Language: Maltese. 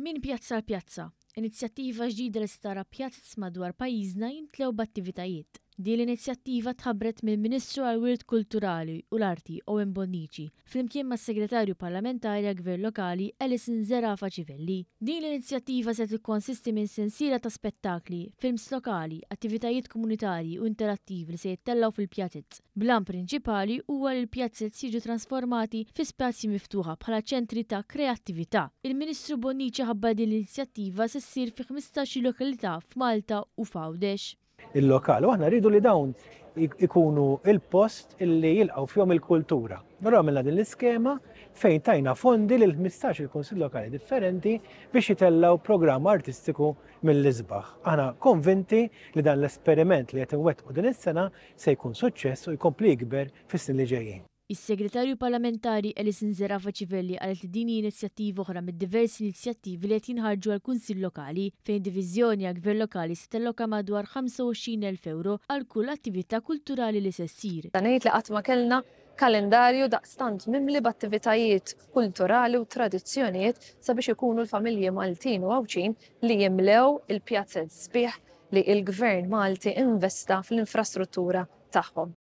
Minn Pjazza għal Pjazza, inizjattiva ġdida li se tara pjazez madwar pajjiżna jimtlew b'attivitajiet. Din l-inizjattiva tħabbret mill-Ministru għall-Wirt Kulturali u l-Arti Owen Bonnici flimkien mas-Segretarju Parlamentari għall-Gvern Lokali Alison Zerafa Civelli. Din l-inizjattiva se tikkonsisti minn sensiela ta' spettakli, films lokali, attivitajiet komunitarji u interattivi li se jittellgħu fil-pjazez. Bl-għan prinċipali huwa li l-pjazez jiġu trasformati fi spazji miftuħa bħala ċentri ta' kreattività. Il-Ministru Bonnici ħabbar din l-inizjattiva se ssir fi 15-il lokalità f'Malta u f'Għawdex. Il-lokal. U aħna rridu li dawn ikunu il-post illi jilqgħu fihom il-kultura. Allura għamilna din l-iskema fejn tajna fondi lil 15 il-kunsill lokali differenti biex jitellgħu programm artistiku mill-isbaħ. Aħna konvinti li dan l-esperiment li qed inwettqu din is-sena se jkun suċċess u jkompli jikber fis-snin li ġejjin. Is-Segretarju Parlamentari Alison Zerafa Civelli qalet li din hi inizjattiva oħra mid-diversi inizjattivi li qed jinħarġu għall-Kunsill Lokali, fejn id-Diviżjoni għall-Gvern Lokali se talloka madwar 25,000 ewro għal kull attività kulturali li se ssir. Ta' ngħid li qatt ma kellna kalendarju daqstant mimli b'attivitajiet kulturali u tradizzjonijiet sabiex ikunu l-familji Maltin u Għawdxin li jimlew il-pjazez sbieħ li l-Gvern Malti investa fl-infrastruttura tagħhom.